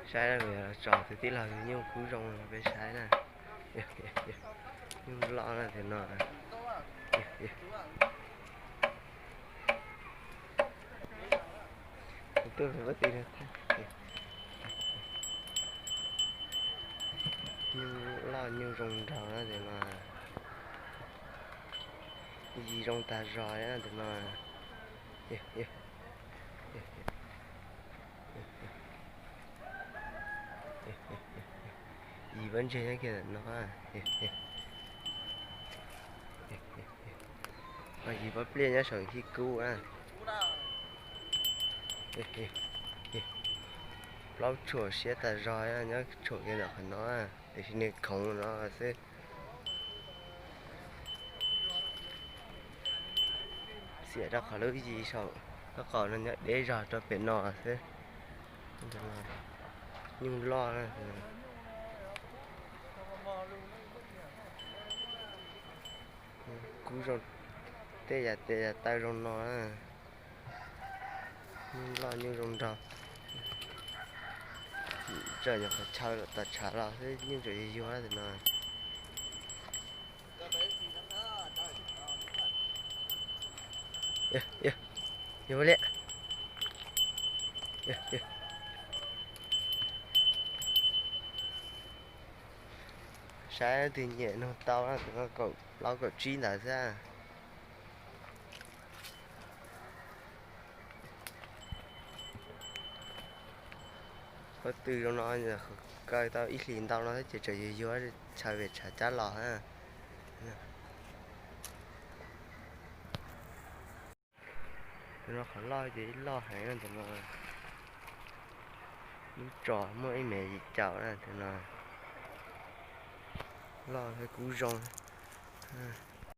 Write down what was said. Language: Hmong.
Saib, tso tus tij laug nyuj kub zoo no peb saib na. Nyuj loj na tus no. Tus tij laug, nyuj loj nyuj zoo nraug na tus no. Yim zoo tag zog na tus no. Yim pob ntseg nyob kiag ntawm no. Yim pob pliaj nyob saum khib kub na. Plaub tshuam siab tag zog nyob tshuam kiag ntawm qhov no, tiam sis nws khoov no xwb. Xiam rau qhov lub yim saum tab qaum no nyob deb zog rau pem no xwb. Nyuj loj na. Kub zoo, tej yam tes yam taw zoo no na. Nyuj loj nyuj zoo nraug. Tseem nyuam qhuav chaw tom tshav los xwb nyuj tseem yuag yuag tus no. Yog li, saib twg nyiam nug tau no, tus no kaum plaub kaum tsib ntawd xwb. Pob tw zoo no, kaw tau ib hlis ntau no thiab ces tseem yuag yuag, tshaw pem tshav cab los. Tus no qhov loj ces ib loj heev no tus no. Lub tsos muaj ib mev yim caum na tus no. Loj thiab kub zoo.